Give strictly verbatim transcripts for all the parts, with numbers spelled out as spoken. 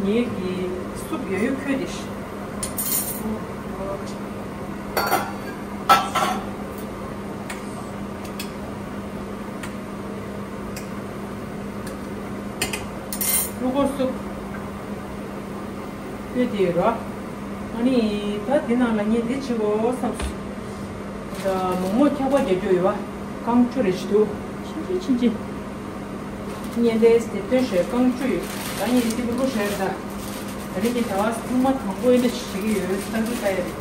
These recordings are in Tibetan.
ངེད་ཀྱི་སུབ་ཡོད་ཡོད་ཁོལ་ཏེ། ལུ་གོ་སུབ་ཁོལ་ཏེ་ཡོད་ར། ཨ་ནི་ད་འདི་ནང་ལ་ངས་འདི་བྱེད་དགོས་བསམ་སོང་། ད་མོག་མོག་འཁྱག་པ་རྒྱག་རྒྱུ་ཡོད་པ། རྐང་བཅུ་རེ་ཞིག་འདུག་ཕྱིན་ཅི་ཕྱིན་ཅི། ངས་འདི་དེ་སྟོན་ཞོར་རྐང་བཅུ་ཡོད། ད་ངས་འདི་བུ་ལུ་ཞོར་ད། ད་རིང་གི་ཟླ་བ་ཚང་མ་དང་པོ་ཨེ་འདྲ་ཞིག་བྱེད་ཀྱི་ཡོད་ད་འདུག་ད་ཡ་རེད།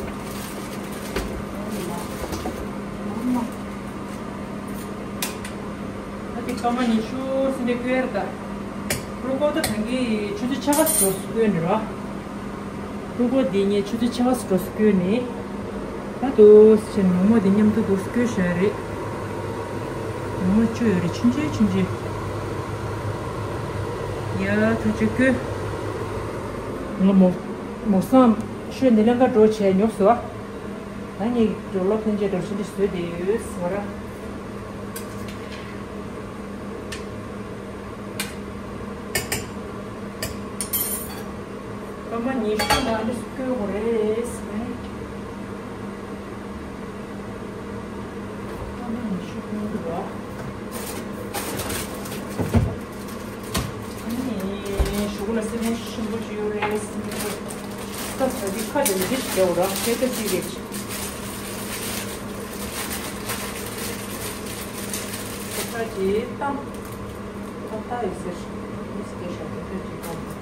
ད་དེ་སྐར་མ་ཉི་ཤུ་ཟིན་པའི་སྐོར་ད། རུ་ཀོ་ད་ཐང་གི་ཆུ་ཚོད་ཕྱེད་ཀ་ཙམ་འགྲོ་སྐོར་ནི་ར། རུ་ཀོ་འདི་ངས་ཆུ་ཚོད་ཕྱེད་ཀ་ཙམ་འགྲོ་སྐོར་ནི། ད་དུ་ཕྱིན་མོག་མོག་འདི་མཉམ་དུ་འདུག་སྐོར་ཞོར་རེད། མོག་མོག་བཅུ་ཡོད་རེད་ཆུང་ཆུང་ཆུང་ཆུང་། ཡ་ཐུགས་རྗེ་སྐོར། ང་མོ་མོ་སང་ཤོད་འདི་ལེན་ག་འགྲོ་བྱས་ཉོག་སོ། ད་ངས་འགྲོ་ལོག་ལྷན་རྒྱས་འགྲོ་ཤི་འདི་བཟོས་བསྡད་ཡོད་ཟེར་བ་ར། སྐར་མ་ཉི་ཤུ་ལ་འདི་སྐོལ་དགོས་རེད་ཟེར་ནས། སྐར་མ་ཉི་ཤུ་སྐོལ་དགོས་ར། ཨ་ནི་གཞུག་ལ་སེམས་ཤུགས་ཆེན་པོ་ཞིག་ཡོད་རེད་ཟེར་ནས། སྐབས་ད་འདི་ཁ་དེ་འདི་ཞིག་རྒྱག་ར་སྐད་ཆ་ཅིག་རེད། ཁ་ཅིག་བཏང་། ཏག་ཏག་ཡོད་ཟེར། མི་སྐད་ཤོག་ཏུ་ཐོན་ཅིག་གཏོང་།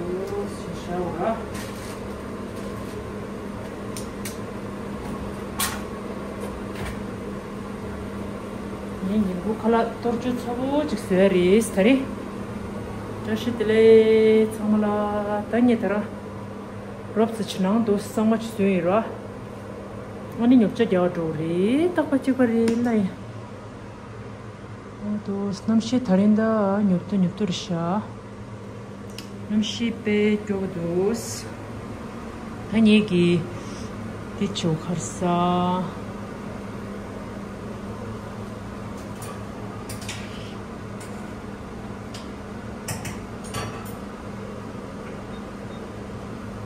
ཨོ་ཞེ་ཤ་བ། ངས་ཉིན་གུང་ཁ་ལག་གཏོར་ཆུ་ཚ་པོ་ཅིག་བཟོས་རེད་ད་རེད། བཀྲ་ཤིས་བདེ་ལེགས་ཚང་མ་ལ། ད་ངས་ད་རང་རོབ་ཙམ་ཕྱི་ནང་དུ་གཙང་མ་ཅིག་བཟོས་ཡིན་ར། ཨ་ནི་ཉོ་ཆ་རྒྱག་འགྲོ་རེད། རྟག་པ་གཅིག་པ་རེད་ལ་ཡིན། འོ་དོ་གནམ་གཤིས་ད་རིང་ད་ཉོབ་ཏོ་ཉོབ་ཏོ་རེད་ཤག་གནམ་གཤིས་དཔེ་སྐྱོ་པོ་འདུག་ད་ངེད་ཀྱི་དེ་ཆོ་ཁར་ས།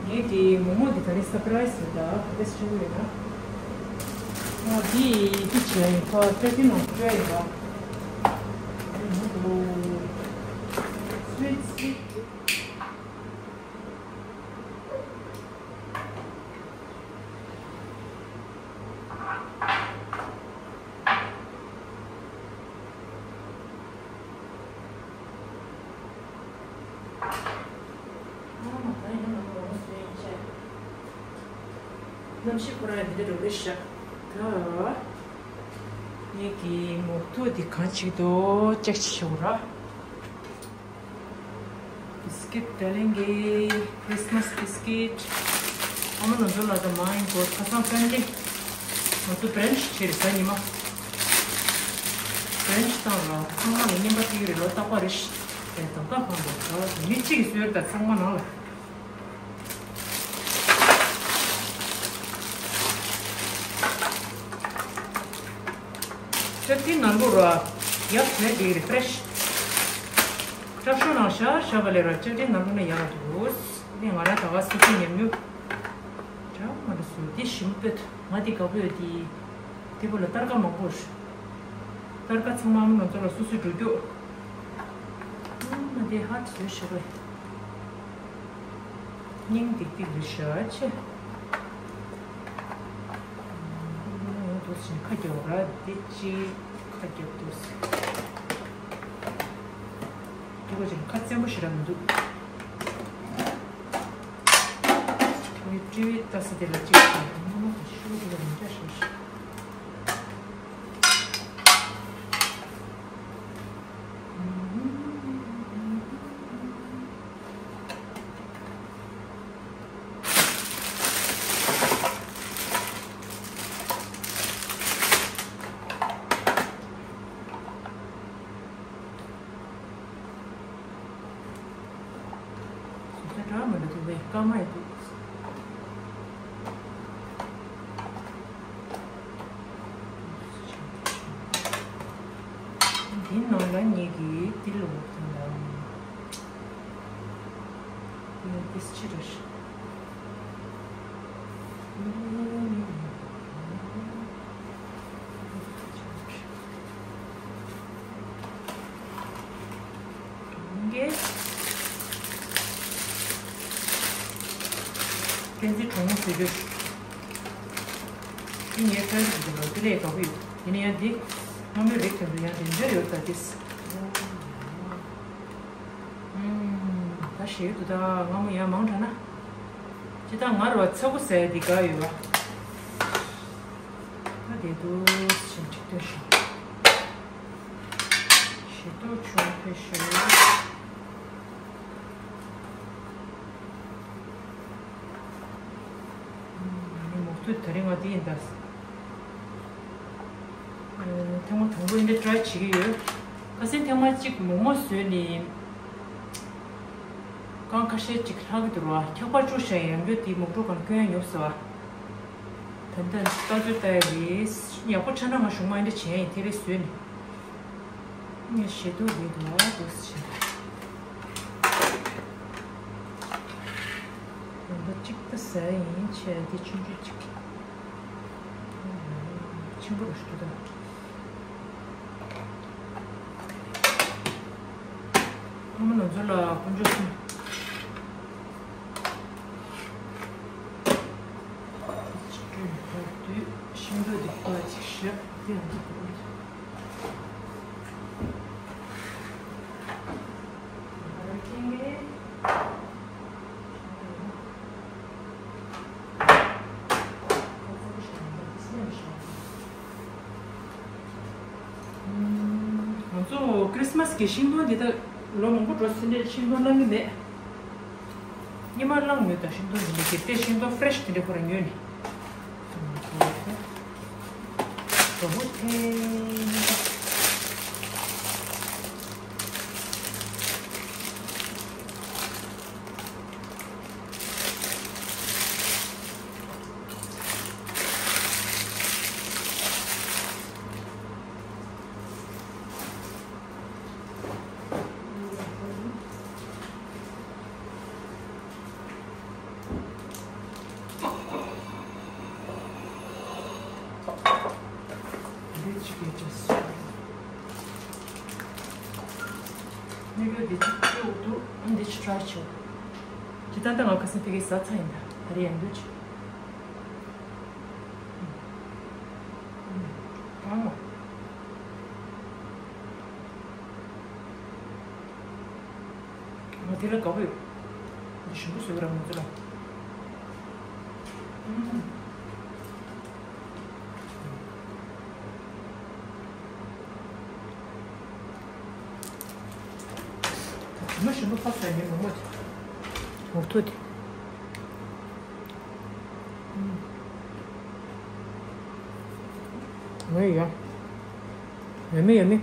ངས་དེ་མོག་མོག་འདི་ག་རེ་སར་པ་རའི་སི་རེད་ད་ག་འདྲ་ཞིག་ཡོད་ན། ཨ་དེ་དེ་བྱས་ཡིན་ཁ་ཏྲ་ཏི་ནང་བཅོས་ཡིན་པ། ཨ་ནི་མོག་མོག་སུའི་ཊི་སུའི་ཊི། གནམ་གཤིས་ཁོ་རང་འདི་འདྲ་འགྲོ་གི་རེད་ཤག་ད་ངེད་ཀྱི་མོག་ཐུག་འདི་གང་ཅིག་ཏུ་ལྕགས་ཅིག་ཤོག་ར། བི་སི་ཀིཊ་དེ་ལེན་གི། ཁི་རི་སི་མ་སི་བི་སི་ཀིཊ། ཨ་མ་ནང་ཚོ་ལ་ད་མ་ཡིན་གོ་ཁ་སང་ཕན་ལི། ང་ཚོ་བྷི་རན་ཆི་བྱས་རེད་གཟའ་ཉི་མ། བྷི་རན་ཆི་བཏང་ར་ཚང་མ་ལ་རྔན་པ་སྤྲད་ཀྱི་རེད་ལོ་རྟག་པ་རེད། ཨེ་ད་ལྟ་གང་འདུག་ད་མི་གཅིག་གིས་བཟོས་རེད་ད་ཚང་མ་ནང་ལ། ཅག་ཏི་ནང་ལོགས་ར་ཡག་བྱས་འདི་རི་ཕི་རེ་ཤི། སྐྲ་ཤོ་ནང་ཤ་ཤ་བ་ལས་ར་ཅག་ཏི་ནང་ལོགས་ན་ཡག་འདུག་ནི་ང་ར་ད་ག་སུ་སུ་ཉམས་མྱོང་། ཅག་མ་འདྲ་སུ་དེ་ཞིམ་པོད་ང་དེ་དགའ་པོ་ཡོད་དེ། དེ་བོ་ལ་སྟར་ཀ་མང་པོ་རེད། སྟར་ཀ་ཚང་མ་ཨ་མ་ང་ཚོ་ལ་སུ་སུ་འགྲོ་རྒྱུ། ཨ་མ་དེ་ཧ་བཟོས་ཤོག་གི། སྙིང་ཏིག་ཏིག་རེད་ཤག་ཆེ། འདུག་ཟིན་ཁ་རྒྱབ་ར་འདི་གཅིག་ཁ་རྒྱབ་འདུག་ཟིན། འདུག་ཅིག་ཁ་བཙན་པོ་ཞིག་ར་མི་འདུག་ངས་སྤྲེའུའི་ལྟ་ས་དེ་ལ་གཅིག་བྱས་ནས་མ་ཤུ་གུ་ལ་མི་འདྲ་ཞིག་ཞིག་སུ་ས་གྲྭ་མ་འདྲ་ཐུག་པའི་སྐར་མ་ཡི་འདུག་ཕྱི་རུ། གྲོང་ཁྱེར། བསྟན་འཛིན་གྲོང་མོ་ཟེར་རྒྱུ། འདི་ངའི་ཕྲན་གྱི་འདི་ལ་དེ་ལས་དགའ་པོ་ཡོད། དེ་ནས་ཡང་འདི་སྔ་མོའི་རིགས་དེ་ཚོ་ཡང་དེ་འདྲ་ཡོད་ད་དེ། ཨུམ། ད་ཞེ་དུ་ད་སྔ་མོ་ཡང་མང་དྲགས་ན། ཅི་ད་ང་རུ་བ་ཚ་བོ་ཟེར་འདི་དགའ་ཡོད་བ། ད་དེ་དུ་ཕྱིན་ཁྲིག་སྟོན་ཤོག་ཞེ་དུ་ཆུང་ཕེ་ཤོག་ཨུམ། མོག་ཐུད་དེ་རིང་ང་འདི་ཡིན་ད། ཐེངས་མ་དང་པོ་འདི་ཊ་རའི་བྱེད་ཀྱི་ཡོད། ཁ་སང་ཐེངས་མ་གཅིག་མོག་མོག་བཟོས་ནི། རྐང་ཁ་ཤས་གཅིག་ལྷག་གི་འདུག་ར། འཁྱག་པ་བཅུག་བཞག་ཡང་རྒྱུ་དེ་མོག་གྲོ་གང་སྐྱོན་ཉོབ་ཟེར་བ། ད་ལྟ་ལྟ་ཚོད་ལྟ་ཡ་རེད། ཡག་པོ་ཆགས་ན་ང་གཞུག་མ་འདི་བྱས་ཡིན་དེ་རེད་བཟོས་ནི། ངས་ཞེ་དུ་རེད་འདུག་འདུག་ཟེར། ཡང་ན་གཅིག་ཏུ་ཟ་ཡིན་བྱས་ཏེ་ཆུང་ཆུང་གཅིག་ཆེན་པོ་རུ་ཞུ་དང་། ཨ་མ་ང་ཚོ་ལ་དཀོན་མཆོག་གསུམ། ཆིག་སྒྲིལ་བར་དུ་ཤིང་ཏོག་འདི་ཁོ་ལ་ཅིག་བཞག་དེ་ཡང་ཅིག་དགོས། ང་ཚོ་ཁྲིས་མས་ཀྱི་ཤིང་སྡོང་འདི་ད་ལོ་མང་པོ་འགྲོ་ཟིན་རེད། ཤིང་སྡོང་བླང་གི་མེད། སྔོན་མ་བླངས་ཡོད་ད། ཤིང་སྡོང་འདི་འདྲ་གི་དེ་ཤིང་སྡོང་ཧྥེ་རེཤ་དེ་འདྲ་ཁོ་རང་ཉོས་ནས། གྲོགས་པོ་དེ། འདི་གཅིག་གིས་ཅི་སོང་། ནི་གི་འདི་གཅིག་གཅིག་འོག་ཏུ་འདི་གཅིག་ཊ་རའི་བྱེད། ཇི་ལྟར་ད་ང་ཁ་སང་དེ་གའི་ཟ་ཚ་ཡིན་ད། ད་རེས་ཡང་འདུག་ཅིག་ཨང་། ང་དེ་ལ་དགའ་པོ་ཡོད། འདི་ཞིམ་པོ་བཟོས་ར་ང་ཚོ་ལ། ཨང་། ད་ཞིམ་པོ་ཞིམ་པོ་ཕ་ཟ་ཡིན་མོག་མོག་དེ། མོག་ཐུག་དེ། ཨང་། ཡོད་ཡོད། ཡོད་མི་ཡོད་མི།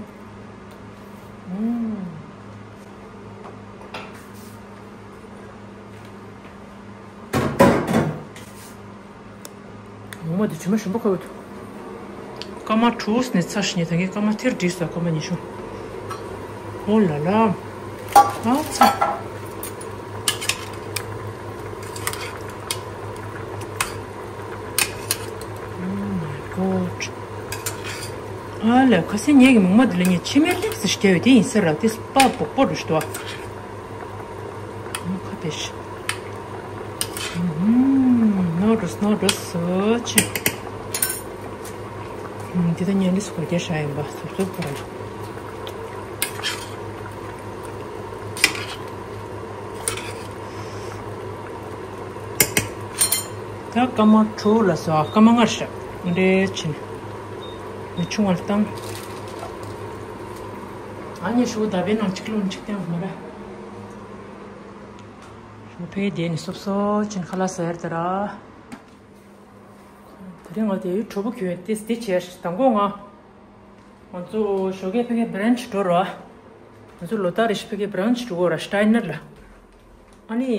ཨང་། ངོ་མ་དེ་ཇི་མ་ཞིམ་པོ་ཁ་བོ་འདུག་སྐར་མ་དྲུག་ནས་ཚར་ཞིག་ནས་ད་གིན་སྐར་མ་ཐེར་བསྒྲིགས་སོ། སྐར་མ་ཉི་ཤུ། ཨོ་ལ་ལ། ཨ་ཚ། Oh my god. ཨ་ལས། ཁ་སང་ངེད་ཀྱི་མོག་མོག་འདི་ལ་ངས་ཕྱེ་མའི་ལེབ་ཙམ་ཞིག་བརྒྱབ་ཡོད། དེ་ཡིན་ས་ར། དེ་སྤགས་སྤོག་པོ་རུ་ཞིག་འདུག་ཨ། ཁ་པེ་ཤི། ནོ་རུས་ནོ་རུས་སོ་ཆེ། འདི་ད་ཉན་ལི་སྐོར་རྒྱ་ཤ་ཡིན་པ་སོབ་སོབ་པོ་ར། ད་སྐར་མ་དྲུག་ལ་སོ། སྐར་མ་ལྔར་བཞག་འདྲེ་ཕྱིན། མི་ཆུང་བར་བཏང་། ཨ་ནི་ཤུ་ད་བའི་ནང་གཅིག་ལོང་གཅིག་བཏང་མ་ར། ཤུ་ཕའི་དེ་ནི་སོབ་སོ་ཕྱིན་ཁ་ལ་ཟེར་དེ་ར། དེ་རིང་ང་དེ་གྲོགས་པོ་ཁྱོད་དེ་དེ་བྱས་དང་པོ་ང་། ང་ཚོ་ཞོགས་ཀས་ཕ་གི་བྷི་རན་ཆི་འགྲོ་ར། ང་ཚོ་ལོ་ལྟར་རེ་བཞིན་ཕ་གི་བྷི་རན་ཆི་འགྲོ་གོ་ར། སི་ཊའི་ནར་ལ། ཨ་ནི།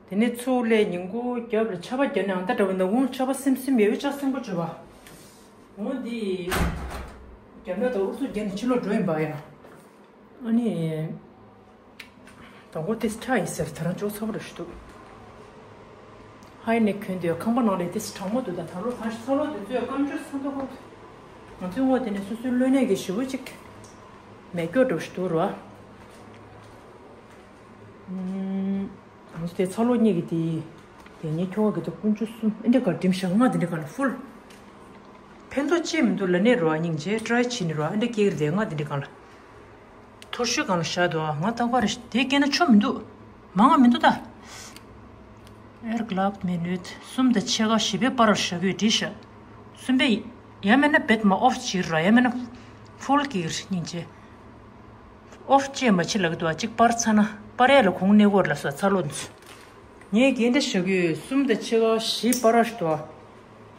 དེ་ནས་ཚུར་སླེབས་ཉིན་གུང་རྒྱབ་ལ་ཆར་པ་བརྒྱབ་ནས་ཨ་ད་འདྲ་བོ་ནག་ཁུང་ཆར་པ་སིམ་སིམ་ཡོད་པའི་ཆར་སིམ་པོ་བྱོས་པ། འོ་འདི། རྒྱབ་ན་ད་ཨུ་ཚུགས་བརྒྱབ་ནས་ཕྱི་ལོགས་འགྲོ་ཡིན་པ་ཡ། ཨ་ནི། དང་པོ་ཏིས་ཁྲ་ཡིན་ཟེར། ད་རང་ཅོག་ཚ་པོ་རེ་ཞིག་འདུག་ཧའི་ནས་གོན་དུས་ཁང་པ་ནང་ལས་ཏིས་གྲང་མོ་འདུག་ད་ད་ལོ་ཁ་ཤས་ཚ་ལོ་དེ་ཚོས་སྐམ་ཆུ་སྲང་ཐོག་ཁོག་ང་ཚོའི་ངོ་དེ་ནས་སོ་སོའི་བློ་ནད་ཀྱི་ཞེ་པོ་ཅིག་མེད་སྐྱོ་འགྲོ་ཞིག་འདུག་རོ། ཨུམ། ང་ཚོ་དེ་ཚ་ལོ་གཉིས་ཀྱི་དེ་དེ་ངའི་ཁྱོ་ག་གི་དུ་ཀུན་སྤྱོད་གསུམ་ཨེ་འདྲ་ག་འགྲིམ་ཤག་ང་དེ་འདྲ་ག་ལ་ཧྥུལ། ཕན་ཐོགས་ཅི་མི་འདུག་ལ་ནས་རོ། སྙིང་རྗེ་ཊ་རའི་བྱས་ནས་རོ། ཨེ་འདྲ་སྐྱེ་གི་རེད། ང་དེ་འདྲ་ག་ལ། ཐོར་ཤུལ་སྒང་ལ་བཞག་འདུག་ང་རྟག་པར་དེ་སྐྱེས་ན་ཆོ་མི་འདུག་མང་བ་མི་འདུག་ད། ཨེར་གླག་མི་ནུད་གསུམ་དང་ཕྱེད་ཀ་བཞི་པའི་བར་བཞག་གི་ཡོད་བྲིས་ཤག་གསུམ་པའི་ཡ་མེད་ན་བེད་མ་ཨོཕ་བྱེད་ར། ཡ་མེད་ན་ཕོལ་གི་ར་སྙིང་རྗེ། ཨོཕ་བྱས་མ་བྱེད་ལབ་གི་འདུག་གཅིག་པར་ཚ་ན་པར་ཡ་ལ་གོང་གནས་སྐོར་ལ་སོ་ཚ་ལོ་འདུག་ངས་འགན་འདྲ་བཞག་གི་ཡོད། གསུམ་དང་ཕྱེད་ཀ་བཞི་པར་ར་ཞིག་འདུག་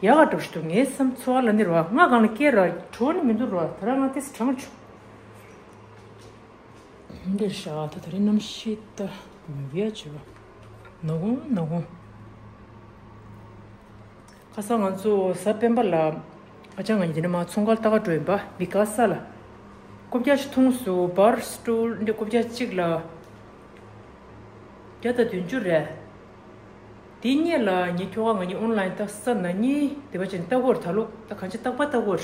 ཡག་ག་འགྲོ་ཞིག་འདུག་ངའི་བསམ་ཚོར་བ་ལ་ནི་རོ། ང་གང་ལ་སྐད་ར་གྲོ་ནི་མི་འདུག་རོ། ད་ར་ང་ཏིས་གྲང་བྱུང་། འདིར་ཤ་ད་ད་རིང་གནམ་གཤིས་ད་ཉོབ་ཡ་བྱེད་པ། ནག་ཁུང་ནག་ཁུང་། ཁ་སང་ང་ཚོ་གཟའ་སྤེན་པ་ལ་ཨ་ཅག་ང་གཉིས་དེ་ནས་མ་ཚོང་ཁང་ལྟ་ག་འགྲོ་ཡིན་པ། མི་ག་ས་ལ། རྐུབ་བཀྱག་ཞིག་མཐོང་སོང་། བར་སི་ཊུལ་འདི་རྐུབ་བཀྱག་གཅིག་ལ་བརྒྱ་དང་བདུན་ཅུ་རེད། དེ་སྔོན་ལ་ངའི་ཁྱོ་ག་ང་གཉིས་ཨོན་ལའིན་ལྟ་ས་ན་གཉིས་དེ་བ་ཅན་ལྟ་གོ་ར། ད་ལོ་ད་གང་ཅི་རྟག་པ་ལྟ་གོ་ར།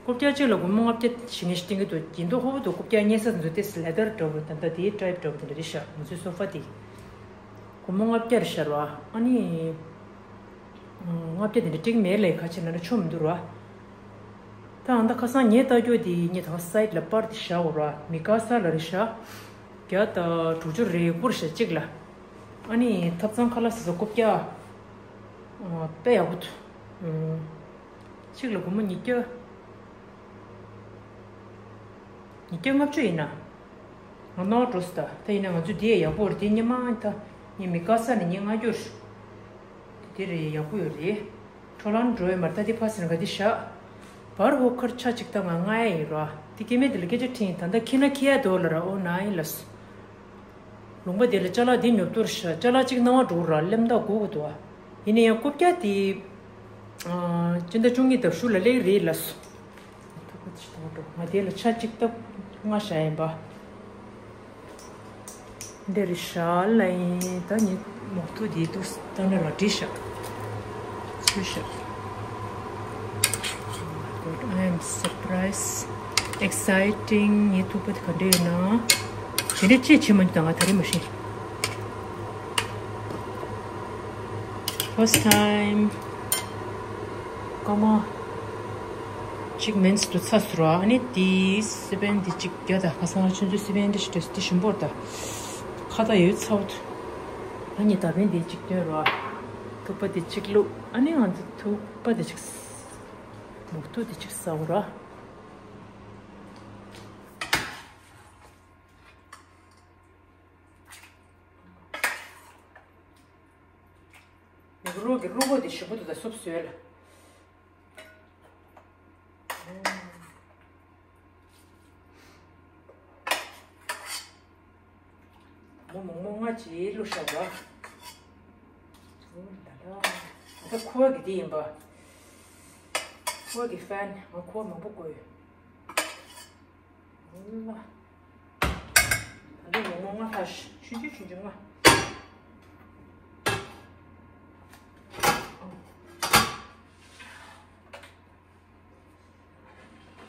རྐུབ་བཀྱག་གཅིག་ལ་སྒོར་མོ་ལྔ་བརྒྱ་ཞེ་ལྔ་ཞིག་སྟེར་གྱི་འདུག་ཡིན་མདོག་ཁ་པོ་འདུག་རྐུབ་བཀྱག་ཉལ་ས་དེ་ཚོ་ཏོག་ཙམ་ལེ་དར་འདྲ་པོ་ད་ལྟ་དེའི་ཊའིབ་འདྲ་པོ་དེ་འདྲ་རེད་ཤག་ང་ཚོའི་སོ་ཕ་དེ། སྒོར་མོ་ལྔ་བརྒྱ་རེད་ཤག་ར། ཨ་ནི། ལྔ་བརྒྱ་དེ་འདྲ་སྤྲད་ཀྱི་མེད་ལབ་ཡ་ག་ཅི་ལབ་ན་ཆོ་མི་འདུག་ར། ད་ཨ་ད་ཁ་སང་ངས་ལྟ་རྒྱུ་དེ་ངས་ད་སའིཊ་ལ་པར་དེ་བཞག་གོ་ར། མི་ག་ས་ལ་རེད་ཤག་བརྒྱ་དང་དྲུག་ཅུ་རེ་དགུ་རེད་ཤག་གཅིག་ལ། ཨ་ནི་ཐབ་ཚང་ཁ་ལག་ཟེར་ས་རྐུབ་བཀྱག་དཔེ་ཡག་པོ་འདུག་གཅིག་ལ་སྒོར་མོ་ཉིས་བརྒྱ། ཉིས་བརྒྱ་ལྔ་བཅུ་ཡིན་ན། ང་ནོར་འགྲོ་སྲིད་ད། ད་ཡིན་ན་ང་ཚོ་འདི་ཡག་པོ་རེད། དེ་སྔོན་མ་ད་ངས་མི་ག་ས་ནས་ངས་མངགས་རྒྱུ་རེད། དེ་རེད། ཡག་པོ་ཡོད་རེད། ཁྲོ་ལམ་འགྲོ་ཡོད་མ་རེད། ད་དེ་ཕ་སེ་ན་ག་དེ་བཞག་བར་ཧོ་ཁར་ཆ་གཅིག་ད་ང་མངགས་ཡ་ཡིན་ར། དེ་སྐྱེ་དམན་དེ་ལ་སྐད་ཆ་དྲིས་ཡིན། ད་ལྟ་ཁྱི་ན་ཁྱི་ཡ་དོ་ལ་ར། ཨོ་ན་ཡིན་ལ་སོ། ལུང་པ་དེ་ལ་ཅ་ལག་འདི་ཉོབ་ཏོ་རེད་ཤག་ཅ་ལག་གཅིག་སྣང་བ་འགྲོ་ར། ལེམ་ད་སྒུག་གི་འདུག་ཡིན་ན་ཡང་རྐུབ་བཀྱག་དེ། ཨ། སྤྱི་ཟླ་བཅུ་གཉིས་ཟླ་དྲུག་ལ་སླེབས་རེད་ལབ་སོང་། ཐུག་པ་ཅིག་གཏོང་འགྲོ། ང་དེ་ལ་ཆ་གཅིག་ལྟ་ང་བཞག་ཡིན་པ། འདི་རེད་ཤག་ལ་ཡིན། ད་ངས་མོག་ཐུག་འདི་འདུག་ལྟ་ན་ལ་བྲིས་ཤག་ཚུལ་ཤག But I am surprised, exciting. ངའི་ཐུག་པ་དེ་ག་འདྲ་ཡོད་ན། དེ་འདྲ་ཅིག་བྱེད་མ་མྱོང་། ད་ང་ད་རེས་མ་ཤེས། First time. སྐར་མ་གཅིག་མིན་སུ་ཚ་སུ་ར། ཨ་ནི་དེའི་སི་པན་དེ་གཅིག་རྒྱ་ད་ཁ་སང་ཆུ་ཚོད་སི་པན་དེ་ཞིག་དེ་ཞིམ་པོར་ད་ཁ་ད་ཡོད་ཚ་བོ། ཨ་ནི་ད་པན་དེ་གཅིག་སྟོན་ར། ཐུག་པ་དེ་གཅིག་བླུགས། ཨ་ནི་ང་ཚོ་ཐུག་པ་དེ་གཅིག་མོག་ཐུག་དེ་གཅིག་ཟ་བོ་ར། ནུ་རོ་གི་རུ་གོ་དེ་ཞིམ་པོ་འདུག་ད་སུབ་བཟོས་ལ། མོ་མོག་མོག་ལྔ་ཅིག་བླུགས་བཞག་པ། ཨོ་ལ་ལ། ད་ཁུ་བ་གི་དེ་ཡིན་པ། ཁུ་བ་གི་ཧྥན། ང་ཁུ་བ་མང་པོ་དགོས་ཡོད། ཨོ་ལ། ད་འདི་མོག་མོག་ལྔ་ལྷག་ཆུང་ཆུང་ཆུང་ཆུང་ལྔ།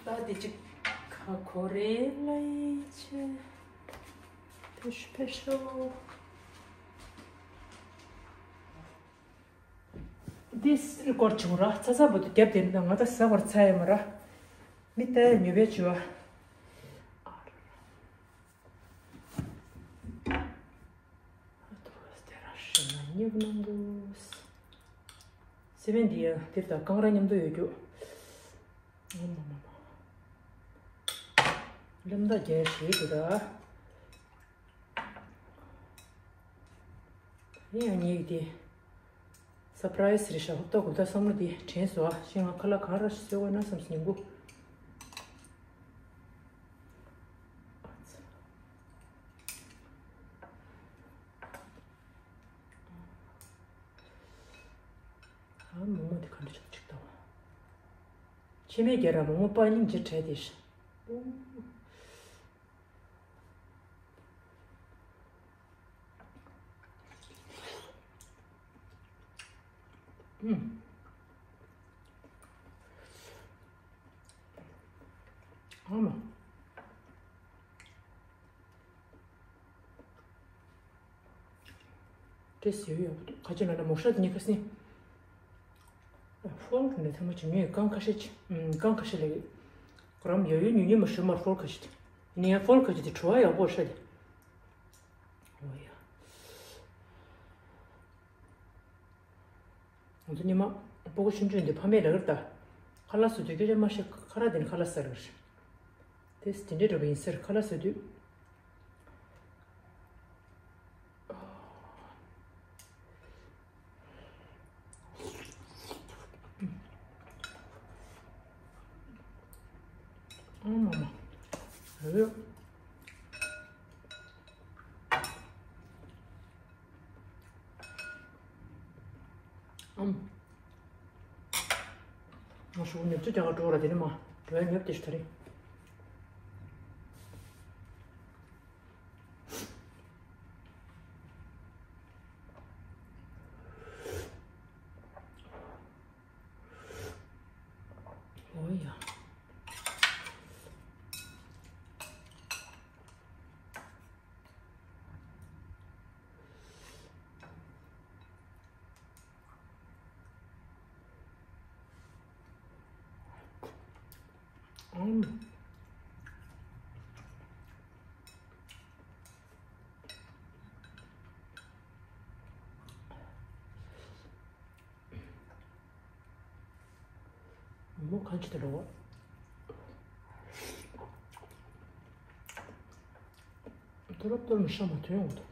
ད་འདི་གཅིག་ཁ་ཁོ་རེ་ལ་ཡི་ཆེ། ཕེ་ཤོ་ཕེ་ཤོ། འདི་སྐོར་བྱུང་ར། ཚ་ཚ་བོ་དུ་རྒྱབ་དེ་ནི་ང་ད་ཟ་བར་ཚ་ཡ་མ་ར། མི་ལྟ་ཡ་ཉོ་བའི་བྱུ་བ། ཨ་ཐོ་སྟེ་ར་ཤི་ན་ཉེབ་ནང་དུ། སེ་བན་དེ་ཡང་དེ་དང་རྐང་ར་མཉམ་དུ་ཡོད་རྒྱུ། ཨོ་མ་མ་མ། ལམ་ད་རྒྱལ་ཞེས་དེ་ད། ཡང་ཉིད་དེ། སར་པ་རའི་སི་རེད་ཤག་ཧོབ་ཏོ་གུ་ད་བསམ་བློ་དེ་དྲན་སོང་ཨ། ཤིང་ང་ཁ་ལག་གང་ར་ཞིག་བཟོས་དགོས་ན་བསམ་སྙིང་པོ། ཨ་མོག་མོག་དེ་ག་འདྲ་བྱུང་ཅིག་ལྟ་བ། ཕྱེ་མའི་རྒྱ་ར་མོག་མོག་པ་གླིང་ཇི་བྲལ་དེ་ཤ། ཨུམ། ཨ་མ། ཏེས་ཡོད་ཡོད་ཁ་ཅིག་ན་ན་མོ་ཤ་དེ་ནི་ཁ་སི། ཕོར་ནས་ཐེངས་མ་ཅིག་ངས་རྐང་ཁ་ཤས་ཅིག་ཨུམ། རྐང་ཁ་ཤས་ལས། གོ་རམ་ཡོད་ཡོད་ཉུང་ཉུང་མ་ཞུ་མར་ཕོར་ཁ་ཤས་དེ། ཡིན་ཡང་ཕོར་ཁ་ཤས་དེ་བྲོ་བ་ཡག་པོ་ཤ་དེ། འོ་ཡ། ང་ཚོ་ཉི་མ་སྤུ་གུ་ཆུང་ཆུང་འདི་ཕ་མས་ལབ་ཀྱི་རེད་ད། ཁ་ལག་བཟོ་དུས་སྐད་ཆ་མ་བཤད། ཁ་ལག་འདི་ནི་ཁ་ལག་ཟ་རེད། དེ་དེ་འདྲའི་འདྲ་པོ་ཡིན་ཟེར། ཁ་ལག་བཟོ་དུས། ཨ་མ་མ། ཨེ། ཨམ། ང་ཞུ་ཉོབ་ཚོད་རྒྱག་ག་འགྲོ་ར། དེ་ནི་མ་འགྲོ་ཡ་ཉོབ་དེ་ཞུ་ད་རེད། འོ་ཡ། ཨུམ། མོ་གང་ཅི་དེ་རོ། ཏོ་རོབ་ཏོ་རོབ་ཤ་མ་ཐོན་འོང་དོ།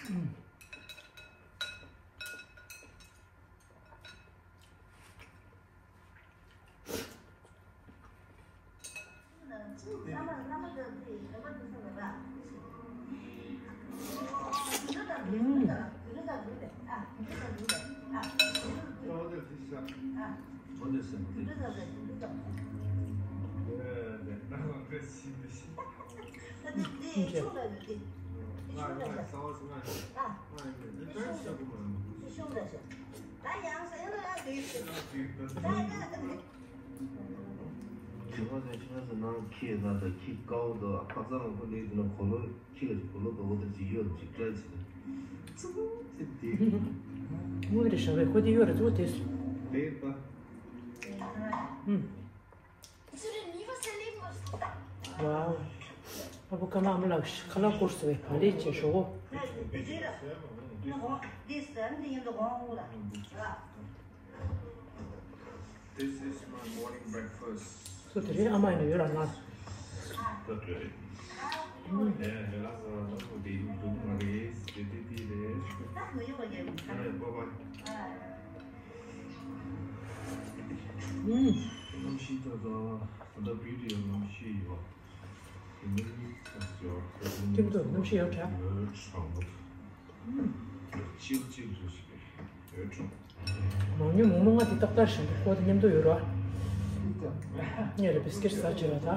ཨུམ། ཁྱེད་ཁོ་ཚོའི་ཁྱིམ་ཚང་ནང་ཁྱི་ཡོད་ད། ད་ཁྱི་དཀར་པོ་དང་ཁྱི་དཀར་པོ་དང་ཁྱི་དཀར་པོ་དང་ཁྱི་དཀར་པོ་དང་ཁྱི་དཀར་པོ་དེ་ནི་གོ་ལོ་ཁྱི་ལ་གོ་ལོ་དོ་གོ་དེ་ཅི་ཡོད་ཅིག་ཀྲལ་ཅིག་ལ། ཙི་ཙི་དེ། དངོས་རེད་ཤག་པས་ཁོ་དེ་ཡོད་རེད་ཙི་གོ་དེ་སུ། དེ་པ། ཨུམ། ཝའོ། ཨ་བུ་ཀ་མ་མ་ལགས་ཁ་ལག་སྐོར་སུ་བའི་བ་ལེ་ཅེ་ཧྲོ་གོ། This is my morning breakfast. སུ་དེ་རེད། ཨ་མ་ཡིན་ན་ཡོད་ར་ང་། གནམ་གཤིས་ད་ལྟ་ད་ལྟ་བིའུ་ཊི་ཡང་གནམ་གཤིས་ཡོད། ཁྱིམ་དུ་གནམ་གཤིས་ཡག་དྲགས། མང་ཉུང་མོག་མོག་ང་དེ་ཏག་ཏག་བཞིན་དུ་ཁོ་དེ་མཉམ་དུ་ཡོད་ར། ངས་ལ་བིས་ཀེ་ཊི་ཟ་བྱེད་ར་ད།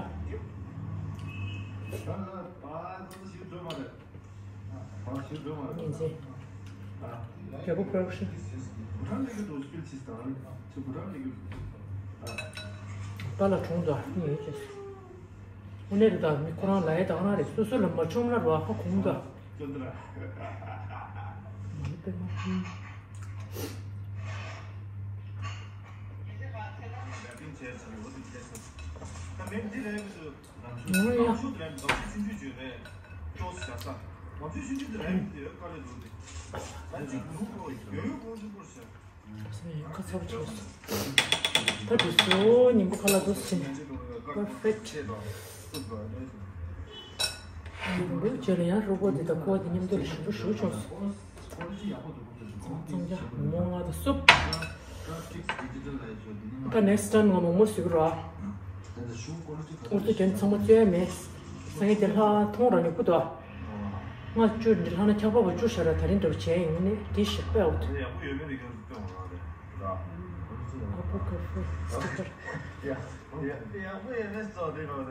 ཡིན་ཚེ། རྒྱལ་པོ་པྲོ་ཌག་ཤན། པཱ་ལགས་གྲོངས་འདུག་ཨ། ངས་ཡོད་ཅེས། དངོས་གནས་རེད་ད། མི་ཁོ་རང་ལ་ཡ་ད་ག་རང་རེད། སོ་སོ་ལ་མ་བྱུང་ན་རོ་ཨ་ཁ་གོང་ད། མ་ནི་པད་མ་ཕུང་། ངོ་ཡ། ཁ་ཚ་པོ་བྱས་སོང་། ད་དེ་ཚོ་སྙིང་པོ་ཁ་ལག་འདུག་སེ་བྱས་ནས་པར་ཕེག་ཊི། ཉིན་མོ་རྗེས་ལ་ཡང་རོགས་པ་འདི་དང་ཁོ་འདི་མཉམ་དུ་ལ་ཞིབ་པོ་ཞུ་བྱུང་སོང་། གཙང་རྒྱ་མོག་མོག་ང་དང་སུབ། ད་ནེག་སི་ཊའིམ་ང་མོག་མོག་བཟོ་གི་རོགས། འུར་རྡོ་རྒྱན་ཚང་མ་བཙོས་མེད། སང་ཉིན་དེ་ལྷ་མཐོང་ར་ནི་སྐུ་དོ། ང་བཅུ་འདི་ལྷ་ན་ཁྱབ་པ་བ་བཅུ་ཤ་ར་ད་རིང་འདྲ་བ་བྱས་ཡིན་ནི་དེ་ཞིག་པས་འོ་དེ། ཨ་པོ་ཀ་ཧྥེ་སི་ཊི་ཀར།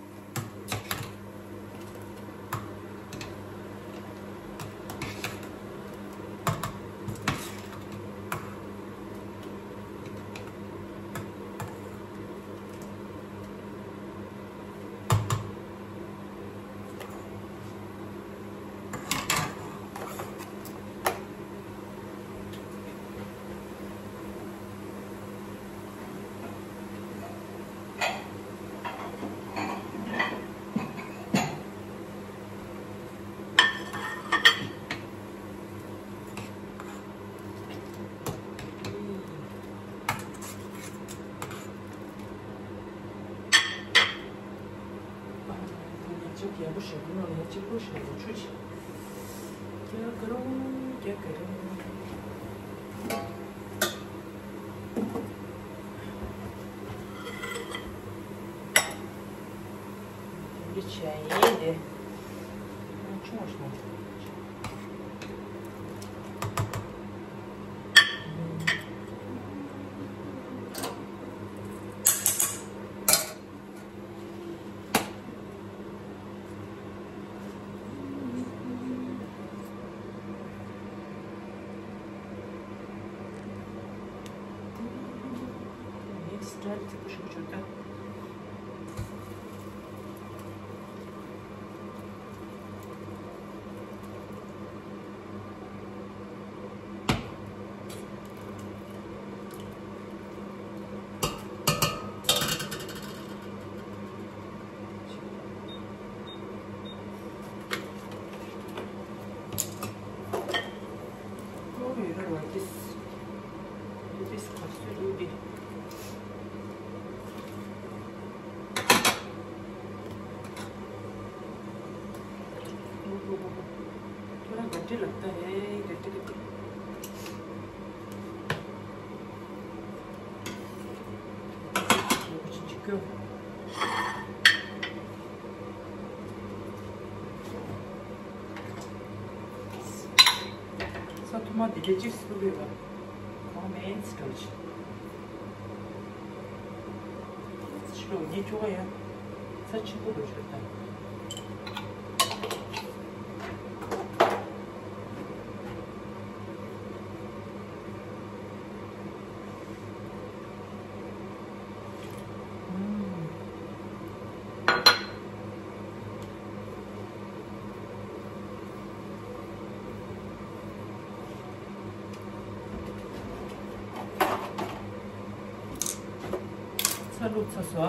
གཅིག་པོ་ཞིག་ལ་ཆུ་ཆེ། རྒྱ་གར་རྒྱ་གར། འདི་བྱས་ཡིན་ཏེ། ཆུང་བ་ཞིག་ན། ནེགསི་སི་ཊལ་ཐིག་པོ་ཞིག་བྱོས་ད། थोड़ा गट्टे लगता है, गट्टे गट्टे। कुछ चिक्को। ས་ཐོག་མ་དེ་འདྲ་ཅིག་སུ་རེད་པ། གོང་མེད་སི་ཀོ་ཆི། ཕྱི་ལོགས་ཉེ་ཆོག་ག་ཡ། ས་ཆེན་པོ་འགྲོ་ཆོག་ད། ཚ་ལུག་ཚ་སོ།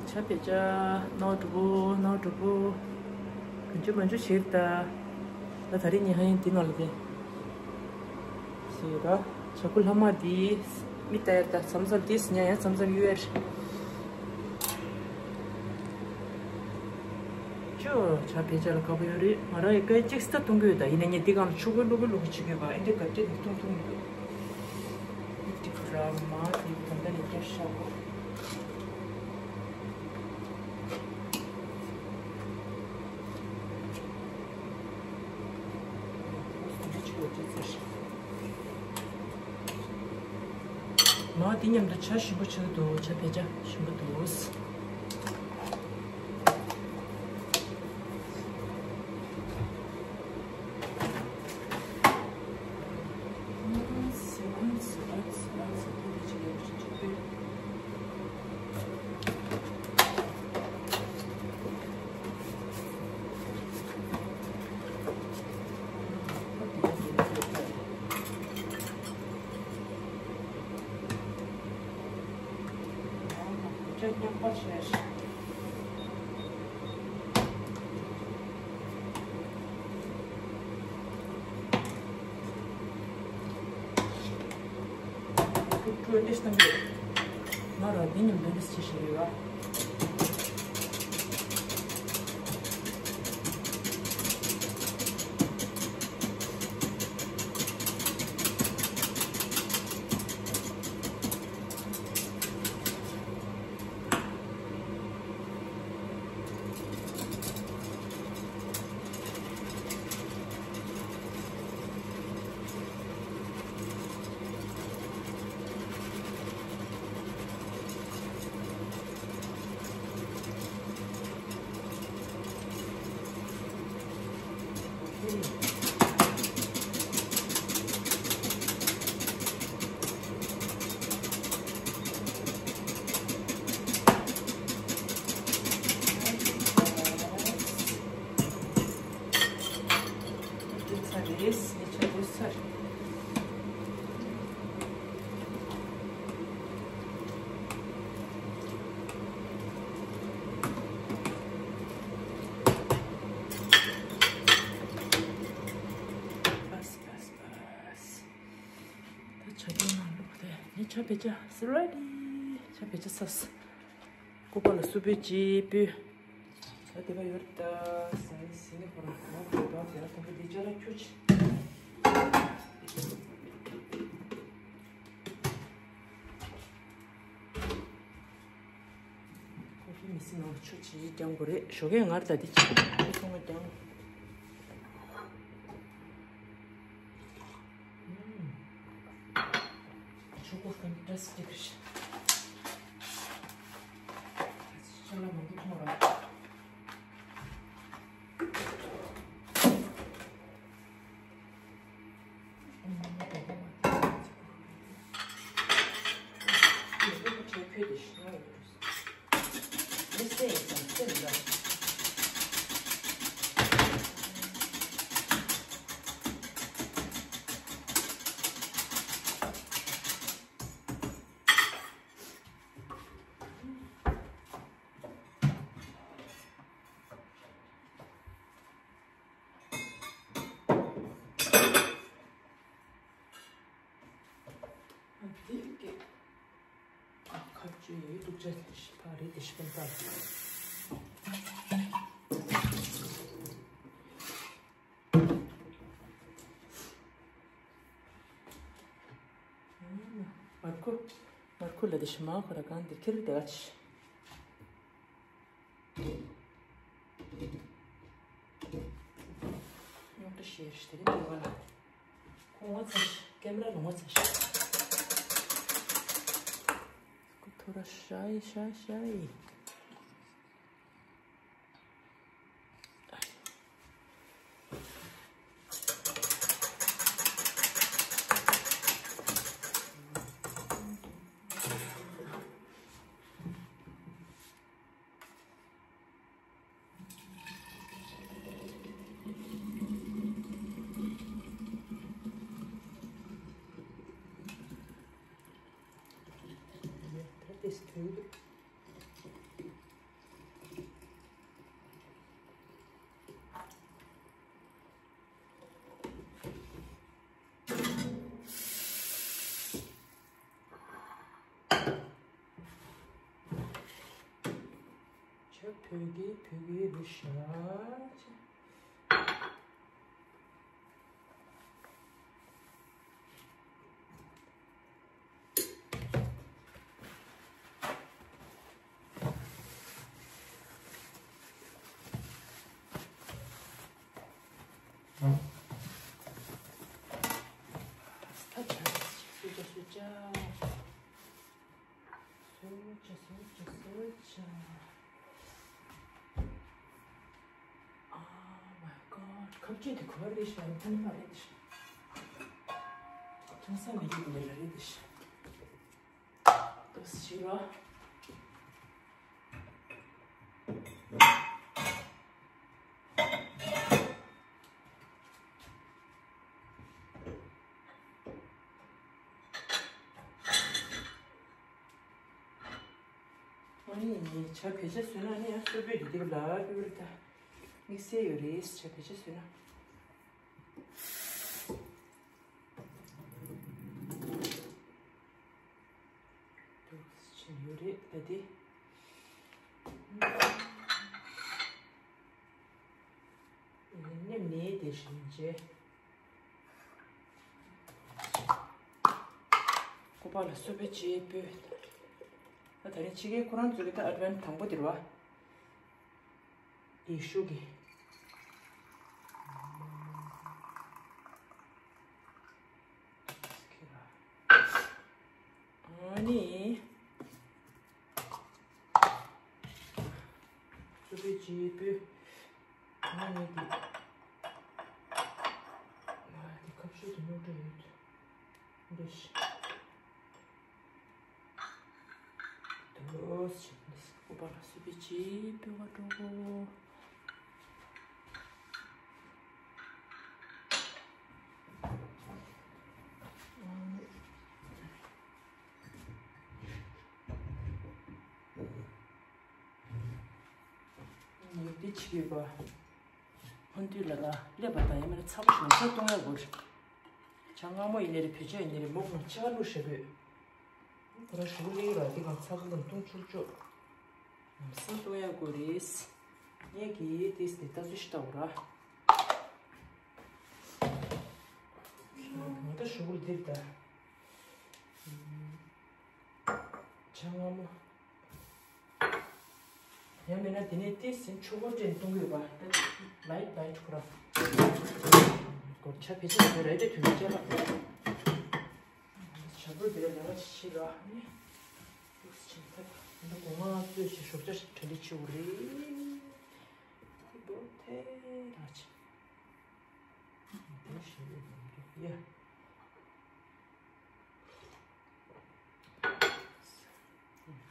ཆ་བེ་ཅ་ནོ་གྲུ་བོ་ནོ་གྲུ་བོ། གང་བྱུང་མང་བྱུང་ཞིག་ད། ད་ད་རིང་ཉི་ཧ་ཡིན་འདི་ནང་ལ་བསྡད། ཞེས་ར། ཇ་ཁུ་ལྷག་མ་འདི་མི་ལྟ་ཡ་ད་མཚམས་མཚམས་འདི་ཟིན་ཡ་ཡང་མཚམས་མཚམས་གཡུག་ཡ་རེད། ཅོ་ཇ་བེ་ཅ་ལ་དགའ་པོ་ཡོད་རེད། ང་རང་ཡི་སྐད་ཅིག་སྟ་འཐུང་གི་ཡོད། ད་ཡིན་ན་ངས་འདི་སྒང་ལ་ཆུ་ཁོལ་བླུག་གི་བླུག་གི་བྱེད་ཀྱི་ཡོད་པ། ཨེ་འདྲ་ག་འདྲ་འདི་འཐུང་འཐུང་གི་འདུག་འདི་འགྲིག་གི་ར། མ་འདི་ད་ལྟ་ནས་བསྐྱར་བཞག་གོ། མ་འདི་མཉམ་དུ་ཇ་ཞིམ་པོ་ཆགས་འདུག་ཇ་བེ་ཅ་ཞིམ་པོ་འདུག་ཀྲུའུ་ཏེ་སྟངས་ཀྱི་ང་རང་འདི་ཉིན་འདི་འདྲ་ཞིག་ཞིག་ཡོད་ལ། ཆ་རྐྱེན་ནང་ལོགས་དེ་ནི་ཆ་བེད་སྤྱད་ཟེར་བ་རེད། ཆ་བེད་སྤྱད་ས་སྐུ་པར་ལ་སུ་སྤོས་ཅི་སྤོས། ད་དེ་བ་ཡོད་ད་ཟེར་ཟིན་ནི་ཁོ་རང་ཁོ་རང་དེ་བ་དེ་ལ་དེ་བ་དེ་ཅ་ལག་ཁྱུ་ཆེ། ཁོ་ཚོ་མི་སེམས་ནང་ཆུ་ཅིག་རྒྱང་དགོས་རེད། ཞོགས་ཀས་ངར་ད་དེ་ཅིག་ཁོ་ཚོ་ང་རྒྱང་། ཆུ་ཀོ་ཀན་ཏྲས་ཏི་ཀྲི་ཤ། ཆ་ལ་མང་པོ་མཐོང་ར། ཨ་འདི་གི་ཨ་ཁ་བཅུ་ཡི་དུག་ཅག་ཞིག་ཕ་རེད་དེ་ཤི་ཀན་ཏར། མར་ཁུ་མར་ཁུ་ལ་དེ་ཤི་མ་ཁོ་ར་གང་དེ་ཁྱེར་དེ་ག་ཆི། རྙོག་དྲ་ཤེར་ཞིག་དེ་རིང་འདི་བ་ལ། ཁོ་ངོ་ཚ་ཞིག་ཀེམ་ར་ལ་ངོ་ཚ་ཞིག་ཁོ་ཐོ་ར་ཤའི་ཤ་ཤའི། ཆ་བོད་སྐད་བོད་སྐད་རེད་ཤག Oh my god. ཁབ་ཅིག་དེ་གོ་རེད་ཤག་ཐན་མ་རེད་ཤག་ཐུང་ས་མི་རིགས་ནས་རེད་ཤག་ཏོག་ཙམ་ཞིག་རོ། ཨ་ནི་ཇ་བེད་སྤྱོད་བཟོས་ན་ནི་ཡང་སོ་པོས་འདི་འདི་ལ་ཡོད་རེད་ད། དམིགས་བསལ་ཡོད་རེད་ཇ་བེད་སྤྱོད་བཟོས་ན། འདུག་ཕྱིན་ཡོད་རེད་ད་དེ། ནེམ་ནེ་དེ་བཞིན་རྗེ། ཀོ་པ་ལ་སོ་པའི་རྗེ་སྤོས། ད་ད་རིང་ཕྱི་རྒྱལ་ཁོ་རང་ཚོ་གི་ད་ཨ་ཌ་ཝེན་ཊི་དང་པོ་དེ་རེད་བ། ཡེ་ཤུ་གི། ཨ་ནི། སོ་པའི་རྗེ་སྤོས། ཨ་ནི་འདི། ཨ་འདི་ཁ་ཤས་ཀྱི་རྙོག་དྲ་ཡོད། འདི་ཞིག་ཏོག་ཙམ་ཞིག་ཀོ་པ་ལ་སོ་པའི་རྗེ་སྤོས་པ་འགྲོ་གོ། ཡོད་དེ་ཆི་ཡོད་པ། ཧོན་དུས་ལ་ལ་སླེབས་པ་དང་ཡང་མིན་ན་ཚ་པོ་ཞིག་ཚ་བཏུང་ཡག་དགོས་རེད། ཇ་མངར་མོ་ཡིན་ནའི་རེད། བོད་ཇ་ཡིན་ནའི་རེད། མོ་གང་ཆེ་བ་བླུགས་བཞག་དགོས། ཁོ་རང་ཞུ་གུ་ལེགས་ར་དེ་གང་ཚ་གུ་གང་བཏུང་ཆོག་ཆོག་ལམ་སང་བཏུང་ཡག་དགོས་རེད། ངས་ཀྱིས་དེས་དེ་ལྟ་ཚུལ་ཞིག་ལྟ་འོ་ར། ང་ད་ཞུ་གུ་འདིར་ད། ཇ་མངར་མོ། ཡང་མིན་ན་དེ་ནས་ཏིས་ཟིན་ཆུ་བོ་འདྲེན་གཏོང་གི་ཡོད་པ། ལའིཊ་ལའིཊ་ཁོ་ར། སྐོར་ཆ་ཕལ་ཆེར་དེ་རེད་དེ་དུས་ནས་བཅད་པ། ཇ་བོ་དེ་ལས་ལ་ཆི་ལ་ནི། ཏིས་ཆེན་ཐབས་འདི་གོང་མ་ཚོས་ཆེ་ཞོགས་ཇ་གྲ་སྒྲིག་ཆེ་བོ་རེད། འདི་བོ་དེ་ར་ཆེ། དེ་ཞིག་ཡོད་མི་འདུག་ཡ།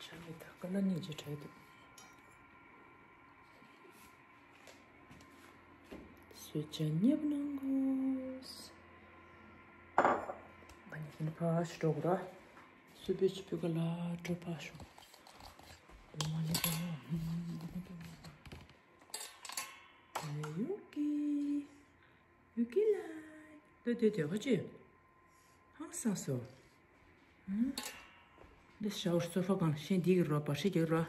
ཆ་མེད་ད་ཀ་ལ་ནི་ཇི་བྲལ་འདུག་སོས་ཇ་མཉེས་པོ་གནང་དགོས། ང་གཉིས་ཀྱིས་ཕར་ཞིག་འགྲོ་དགོས་ར། སུ་བེ་ཆི་བུ་ག་ལ་འགྲོ་ཕར་ཞོག་མ་ནི་པ། ཡུ་ཀི། ཡུ་ཀི་ལ། ལྟོས་ལྟོས་ལྟོས་ག་ཅི། ཧང་སངས་སོ། ཧུམ། འདི་ཤ་ཝར་སོ་ཕ་གང་ཤེས་འདི་གི་རོ་བ་ཧྲི་གི་རོ།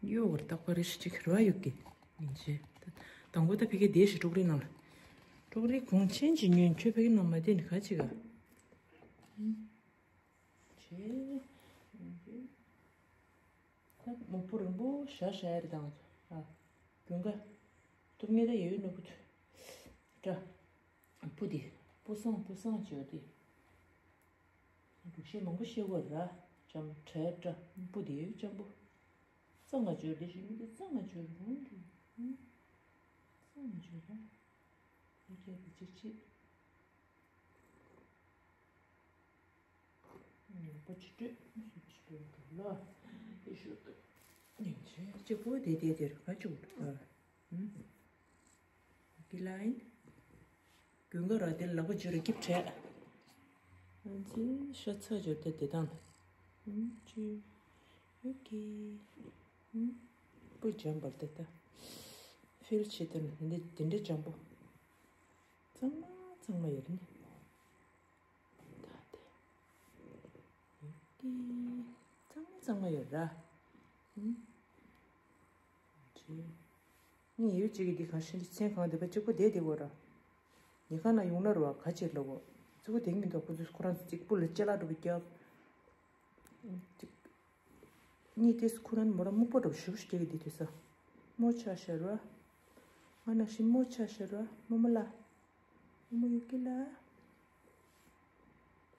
གཡོ་བར་རྟག་པ་རེ་ཞིག་ཅིག་རོ་ཡུ་ཀི། ཡིན་ཅེ། དང་པོ་ད་ཕ་གི་དེ་ཞིག་ཀྲོག་རི་ནང་ལ། ཀྲོག་རི་གོང་ཆེན་གྱི་ཉོན་ཁྱོད་ཕ་གི་ནང་མ་བསྡད་ནི་ག་ཅི་ག་ཧུམ། ཅེ། ད་མོག་པོ་རིང་པོ་བཞག་བཞག་ཡ་རེད་དང་། ཨ། དགུན་ཁ། སྟོབས་ངན་ད་ཡོད་ནོ་བུ་དུ། ད། བུ་དེ། བུ་སང་བུ་སང་བྱེད་དེ། འབྲུག་བཤད་མང་པོ་བཤད་དགོས་ར། ཅམ་བྲལ་འདྲ་བུ་དེ་ཡོད་ཅམ་བུ། གཙང་ང་བྱོས་དེ་ཞིག་མི་དེ་གཙང་ང་བྱོས་རུང་དུ། གཙང་ང་བྱོས་ད། ཡོད་ཀྱང་དེ་ཅིག་ཅིག་ཉིན་པོ་ཅི་སྤྲོད་སུ་ཅི་སྤྲོད་འགྲོ་ལ། ཨེ་ཤོ་ཏུ། ཉིན་ཆེན་གཅིག་པོ་དེ་དེ་དེར་ག་ཅུག་ཨ། ཧུམ། གི་ལ་ཡིན། དགུན་ཁ་ར་དེ་ལག་པ་འཇུ་ར་སྐྱིབས་བྲལ། ཨ་ཙི་ཤ་ཚ་འཇོར་དེ་དེ་དང་། ཧུམ་ཅི། ཨོ་ཀེ། ཧུམ། པོ་འཇམ་པར་དེ་ད། ཕིལ་བྱེད་དེ་ནི་དེ་འདྲ་འཇམ་པོ། གཙང་མ་གཙང་མ་ཡོད་རེད་ནི། ད་དེ། ཡོད་ཀི། གཙང་མ་གཙང་མ་ཡོད་ར། ཧུམ། ཅི། ངས་ཡུལ་གཅིག་གི་འདི་ག་ཤེས་འདི་མཚན་གང་བསྡད་པ་གཅིག་པོ་བསྡད་བསྡད་དགོས་ར། ཉི་ཁ་ན་ཡོང་ན་རུ་བ་ག་ཅིག་ལ་གོ། གཙོ་བོ་དེ་མི་འདུག་ཁོ་ཚོས་ཁོ་རང་ཚོ་གཅིག་པུ་ལ་ཅ་ལག་འགྲོ་བའི་རྒྱབ། གཅིག་གཉིས་དེས་ཁོ་རང་མོ་ར་སྨུག་པོ་འགྲོ་བ་ཞུགས་ཞུགས་རྒྱག་གི་འདི་དུས་ས། མོ་ཆ་ཤར་བ། ང་ནང་བཞིན་མོ་ཆ་ཤར་བ་མོ་མོ་ལ། མོ་མོ་ཡུ་ཀི་ལ།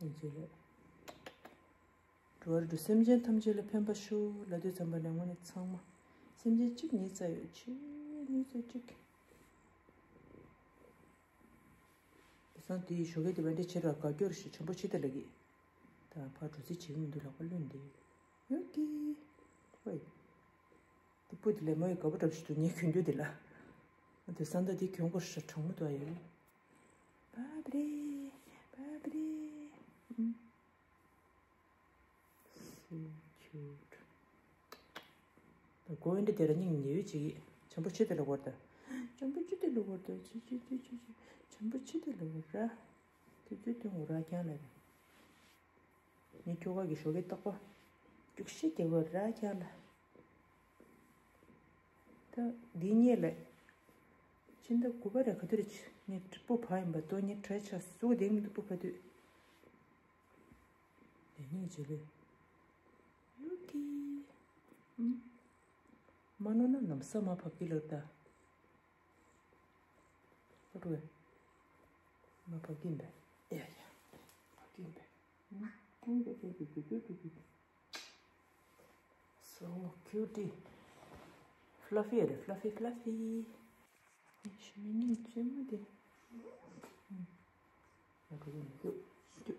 ཡིན་ཚོད་རེད། འགྲོ་བ་རིགས་དྲུག་སེམས་ཅན་ཐམས་ཅད་ལ་ཕན་པ་ཤོག་ལབ་དུས་ཙམ་པ་ནས་དངོས་གནས་ཚང་མ། སེམས་ཅན་གཅིག་ཉིད་རྩ་ཡོད་ཆེ། ཉིད་རྩ་གཅིག་དེང་སང་དེའི་ཞོགས་ཀས་དེ་བ་འདྲ་བྱེད་ར་དགའ་སྐྱོར་ཞིག་བྱམས་པོ་ཆེ་དེ་ལ་གི། ད་ཕར་འགྲོ་རྩིས་བྱེད་ཀྱི་མི་འདུག་ལག་པ་ལོན་འདི། ཡོད་ཀི། ཝེ། དེ་སྤུ་དེ་ལས་མོ་ཡི་དགའ་པོ་འདྲ་ཞིག་འདུག་ངས་གྱོན་རྒྱུ་དེ་ལ། དེ་སང་ད་དེ་གྱོན་དགོས་ཤ་གྲང་མོ་འདུག་ཡ། བ་བི་རེ། བ་བི་རེ། ཨུམ། So cute. ད་གོ་ཨེ་འདྲ་དེ་ར་སྙིང་ཉེ་བའི་ཅིག་བྱམས་པོ་ཆེ་དེ་ལ་བོར་ད། བྱམས་པོ་ཆེ་དེ་ལ་བོར་ད་ཆི་ཆི་ཆི་ཆི་ཆི། བྱམས་པོ་ཆེ་དེ་ལ་བོར་ར། དེ་ཚོའི་སྟེང་འོ་ར་རྐྱང་ལ་རེད། ངའི་ཁྱོ་ག་གི་ཞོགས་ཀས་རྟག་པ། རྒྱུགས་ཤིག་རྒྱག་གི་ར་རྐྱང་ལ། ད་འདི་གཉིས་ལ། ཕྱི་ཟླ་དགུ་པ་རེད་ག་དུས་རེད་ཆི་ངས་སྤུ་བ་ཡིན་པ་ཏོ་ངས་བྲེ་ཆ་སུ་དེ་མི་འདུག་སྤུ་བ་དུས། དེ་ནས་རྗེས་ལུས། ཡུ་ཀི། ཨུམ། མ་ནོར་ན་ལམ་སང་མ་བབས་ཀྱི་ལོར་ད། ཨ་རུ། མ་བབས་ཀྱིན་པས། ཡ་ཡ། བབས་ཀྱིན་པས། ཨུམ། ཨུམ། So cute. Fluffy རེད། Fluffy, fluffy. ཞི་མི་ནི་ཅེ་མ་དེ། ཡ་གི་ཡོད་མི་འདུག་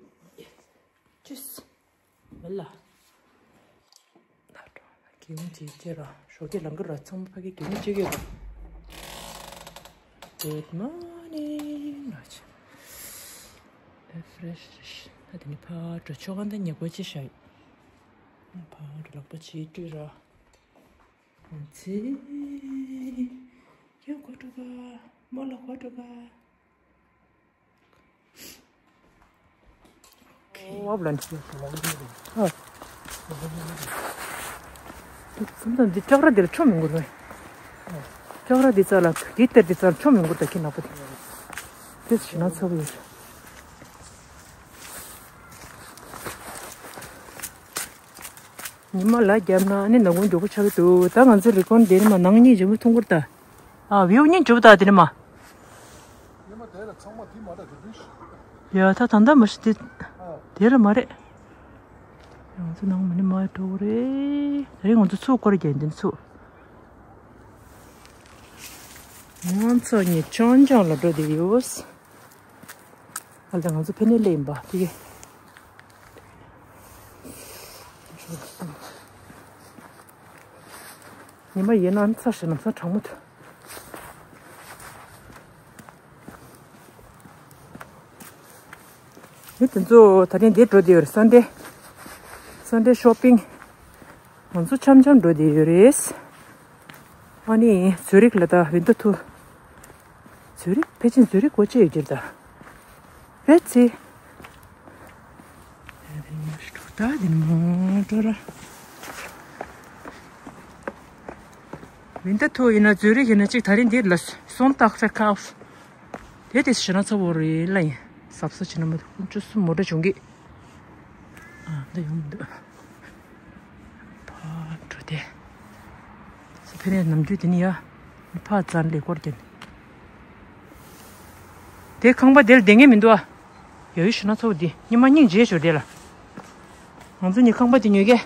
ཅུས། མི་ལ། གེ་མོ་ཅིག་ཅེ་ར། ཞོགས་ཀས་ལང་གི་ར་ཚང་མ་ཕ་གི་གེ་མོ་ཅིག་ཡོད་ར། Good morning. Refresh. ད་དེ་ནི་ཕར་འགྲོ་ཆོག་ག་འདི་ཉེ་གོ་ཅི་ཤ་ཡོད། ཕར་ལག་པ་ཅིག་བཀྲུས་ར། ཚེ། ཁྱོད་གོ་འགྲོ་ག་མོ་ལ་གོ་འགྲོ་ག་བབ་ལ་འདི། ཨ། སེམས་ཙམ་འདི་ལྕགས་ར་འདི་ལ་ཆོ་མི་འགོར་བས། ལྕགས་ར་འདི་རྩ་ལ་འདི་སྟེར་འདི་རྩ་ལ་ཆོ་མི་འགོར་ད་ཁྱི་ནག་པོ་དེ། དེ་ཞེ་ན་ཚ་བོ་ཡོད། ཉི་མ་ལ་བརྒྱབ་ན་ཨ་ནི་ནག་ཁུང་མགྱོགས་པོ་ཆགས་ཀྱི་འདུག་ད་ང་ཚོའི་རི་ཀོན་དེ་ནི་མ་ནང་གཉིས་འཇོན་པོ་མཐོང་གི་རེད་ད། ཨ་བིའུ་གཉིས་འཇོན་པོ་ད་དེ་ནི་མ། ཉི་མ་དེ་ལ་ཚང་མ་དེ་མ་འདྲ་རེད་འདུག་ཡ་ད་ད་ད་མ་ཤི་དེ། ཨ། དེ་ལ་མ་རེད། ང་ཚོ་ནང་མ་ནི་མ་འགྲོ་གི་རེད། དེ་རིང་ང་ཚོ་ཚུགས་སྐོར་རྒྱག་འདི་ཚུགས། ང་ཚོ་གཉིས་ཅང་ཅང་ལ་འགྲོ་བསྡད་ཡོད། ཨ་ལས་ང་ཚོ་ཕེ་ནེ་ལེ་ཡིན་པ་དེ་གས། ཉི་མ་ཡིན་ན་ཚ་ཞེ་ན་ཚ་གྲང་མོ་ཐོན། མི་དེ་ཚོ་ད་ཐེངས་འདིར་འགྲོ་བསྡད་ཡོད་རེད། སན་ཌེ། སན་ཌེ་ཤོ་པིང་། ང་ཚོ་འཆམ་འཆམ་འགྲོ་བསྡད་ཡོད་རེད། ཨ་ནི་ཛུ་རིག་ལ་ད་ཝིན་ཏར་ཐུར། ཛུ་རིག་ཕལ་ཆེར་ཛུ་རིག་སྒོ་ཕྱེ་ཡོད་ཀྱི་རེད་ད། རེད་ཚེ། ད་དེ་མ་འགྲོ་ར། ཝིན་ཏར་ཐུར་ཡིན་ན་ཛུ་རིག་ཡིན་ན་གཅིག་ད་རིང་འདིར་ལ་སོན་ཏག་ཧྥེ་ཁའུ་སི། དེ་དེ་ཞེ་ན་ཚ་བོ་རེད་ལ་ཡིན། གཟབ་གཟབ་བྱེད་ན་མ་གཏོགས་ཁོང་ཚོ་སུ་མོ་ཊ་བྱུང་གི། ཨ་འདི་ཡོང་མི་འདུག་ཕར་འགྲོ་དེ། སུ་ཕེ་ནས་ནམ་རྒྱུན་དེ་ནི་ཡ། ཕར་བཙན་ལས་སྐོར་རྒྱབ། དེ་ཁང་པ་དེ་ལ་བསྡད་ངེས་མི་འདུག་ཨ། ཡ་ཡུ་ཞེ་ན་ཚ་བོ་འདི་ཉི་མ་སྙིང་རྗེ་ཞོར་དེ་ལ། ང་ཚོ་གཉིས་ཁང་པ་དེ་ཉོས་ཀྱི།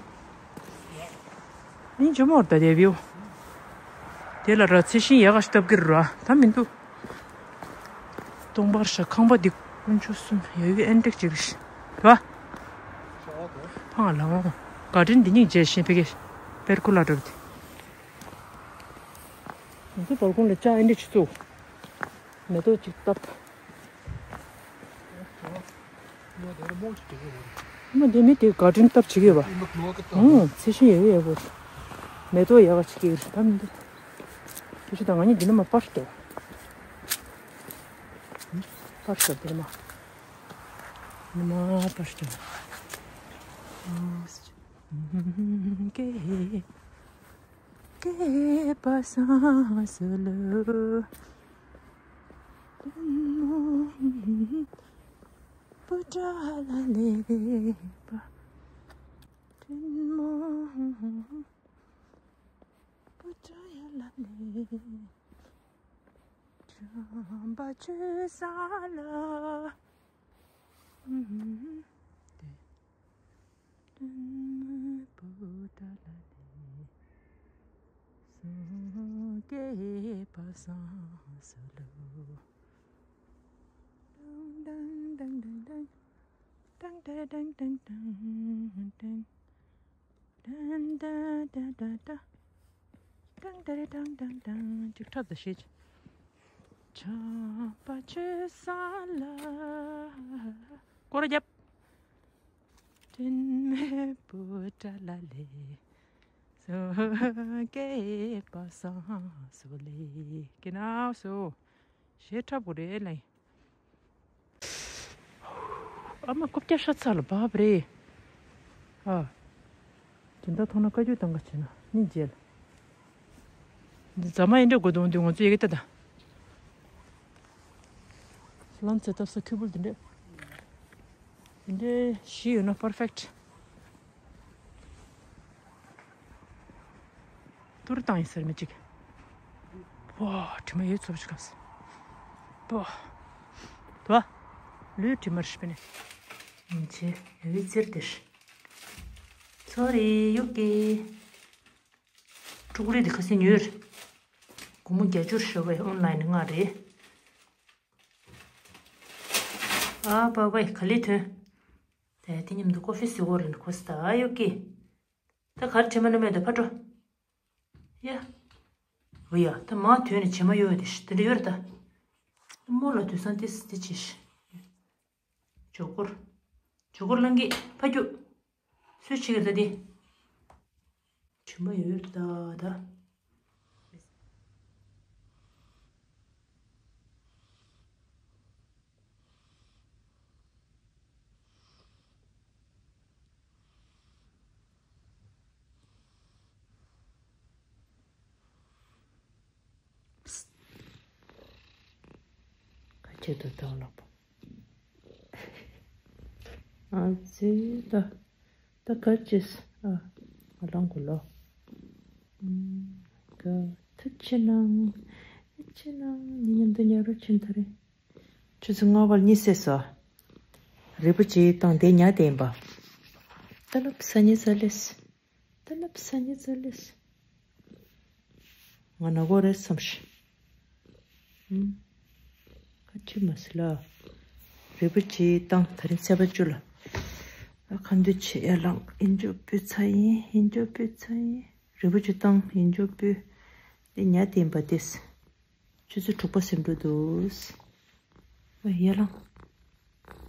ཨིན་ཇོ་མོར་ད་དེ་བིའུ། དེ་ལ་ར་ཚེ་ཤིང་ཡག་ག་ཞིག་བཏབ་ཀྱི་ར་ད་མི་འདུག་སྟོང་པར་ཤ་ཁང་པ་འདི་དཀོན་མཆོག་གསུམ་ཡ་ཡུ་ཨེན་ཏིག་ཅིག་རེད་བ། ཕང་ལ་འོང་། ག་དྲིན་འདི་སྙིང་རྗེ་ཤིང་ཕ་གི་པེར་ཀུ་ལ་འགྲོ་དེ། ང་ཚོ་བར་ཁོང་ལ་ལྕགས་ཨེན་ཏིག་ཅིག་བཙུགས། མེ་ཏོག་ཅིག་བཏབ། མ་དེ་མི་དེ་ག་དྲིན་སྟབས་བྱེད་ཀྱི་བ། ཨང་ཚེ་ཤིང་ཡོད་ཡོད་གོ། མེ་ཏོག་ཡག་ག་བྱེད་ཀྱི་ཡོད་ད་མི་འདུག་ཁྱེད་ཆོ་དང་ང་གཉིས་འདི་ནས་མ་པར་ཞིག་འདུག་པར་ཞིག་འདི་ནས་མ། འདི་ནས་མ་པར་ཞིག་འདུག་ཀེ་ཀེ་པ་སང་སུ་ལུ། པུ་ཏྲ་ལ་ལེ་པ། ཏྲེན་མོ། པུ་ཏྲ་ཡ་ལ་ལེ། ཁྲམ་པ་ཆུ་ས་ལ། ཏྲེན་མོ་པུ་ཏྲ་ལ་ལེ། སོ་ཀེ་པ་སང་སུ་ལུ། ཏང་ཏང་ཏང་ཏང་ཏང་། ཏང་ཏ་ཏང་ཏང་ཏང་ཏང་། ཏང་ཏ་ཏ་ཏ་ཏ། ཏང་ཏ་རེ་ཏང་ཏང་ཏང་། ཅིག་འཁྲབ་ད་ཤེས། ཆམ་པ་ཆུ་ས་ལ། སྐོར་རྒྱབ། ཏྲེན་མོ་པུ་ཏྲ་ལ་ལེ། སོ་ཀེ་པ་སང་སུ་ལེ། ཀེ་ན་སོ། ཞེས་འཁྲབ་དགོས་རེད་ལ། ཨ་མ་རྐུབ་བཀྱག་ཤ་ཚ་ལ་བབ་རེད། ཨ། དེ་འདྲ་མཐོང་ན་བཀའ་བཀྱོན་བཏང་ག་བྱས་ན་སྙིང་རྗེ་ལ། འདི་རྫ་མ་ཡིན་འདྲ་དགོས་འདུག་འདི་ང་ཚོ་ཡི་གེ་ལྟ་ད། ལམ་ཚེ་ཐབ་ས་ཁུ་བུལ་འདི་འདྲ། འདི་འདྲ་བཞི་ཡོད་ན་པར་ཕེག་ཊི། ཏུར་བཏང་ཡིན་ཟེར་མི་གཅིག་པོ། དྲི་མ་ཡོད་ཚོ་ཞིག་གམ་སེ། པོ། དོ། ལུས་དྲི་མར་ཤི་པ་ནི། ཡིན་ཆེ་ཡོད་ཚེར་དེར། ཚོ་རེ་ཡོད་ཀི། ཀྲུག་ལི་དེ་ཁ་སེ་ཉོས། སྒོར་མོ་བརྒྱད་ཅུ་ཤོར་བས་ཨོན་ལན་ནས་ང་རེད། ཨ་པ་པའི་ག་ལེ་ཐོན། དེ་དེ་མཉམ་དུ་ཀོ་ཕི་སི་གོ་རིན་ཁོ་སི་ད་ཡོད་ཀི། ད་གར་བྱེ་མ་ནུ་མེད་དུ་ཕ་འགྲོ། ཡ། འོ་ཡ་ད་མ་ཐོན་ནས་བྱེ་མ་ཡོད་དེ་ཤི་དེ་འདྲ་ཡོད་རེད་ད། མོ་ལ་དུས་སང་ཏིས་ཏི་ཆེ་ཤི། ཇོ་ཀོར། ཇོ་ཀོར་ལང་གི་ཕ་རྒྱུ། སུས་ཆེ་གི་ད་དེ། བྱེ་མ་ཡོད་རེད་ད་ད། ཆེད་དུ་བཏང་ལགས་པ། ཨ་ཙི་ད། ད་ག་ཅེས། ཨ། ང་ལང་གོ་ལོ། ཨུམ། ག་ཐུགས་ཆེ་གནང་། ཐུགས་ཆེ་གནང་། ཉི་མཉམ་དུ་ཉལ་རོགས་ཕྱིན་ཐ་རེ། ཆུ་ཚོད་ལྔ་བར་གཉིད་སད་སོ། རིལ་བུ་ཅིག་བཏང་དེ་ཉལ་བསྡད་ཡིན་པ། ད་ལབ་ས་ཉི་ཟ་ལེས། ད་ལབ་ས་ཉི་ཟ་ལེས། ང་ན་གོ་རེད་བསམ་ཤི། ཨུམ། ཁ་ཆེ་མ་སི་ལ། རིལ་བུ་ཅིག་བཏང་ད་རིང་ཚེས་པ་བཅུ་ལ། ཨ་ཁ་འདུ་ཆེ་ཡ་ལང་ཡིན་འཇོག་པུས་ཚ་ཡིན་ཡིན་འཇོག་པུས་ཚ་ཡིན། རིལ་བུ་ཅིག་བཏང་ཡིན་འཇོག་པུས། དེ་ཉལ་བསྡད་ཡིན་པ་དེས། ཆུ་ཚོད་དྲུག་པ་ཟིན་འགྲོ་འདུག་ཨ་ཡ་ལང་།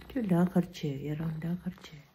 ཁྱོད་ལ་གར་བྱེད་ཡ་ལང་ལ་གར་བྱེད།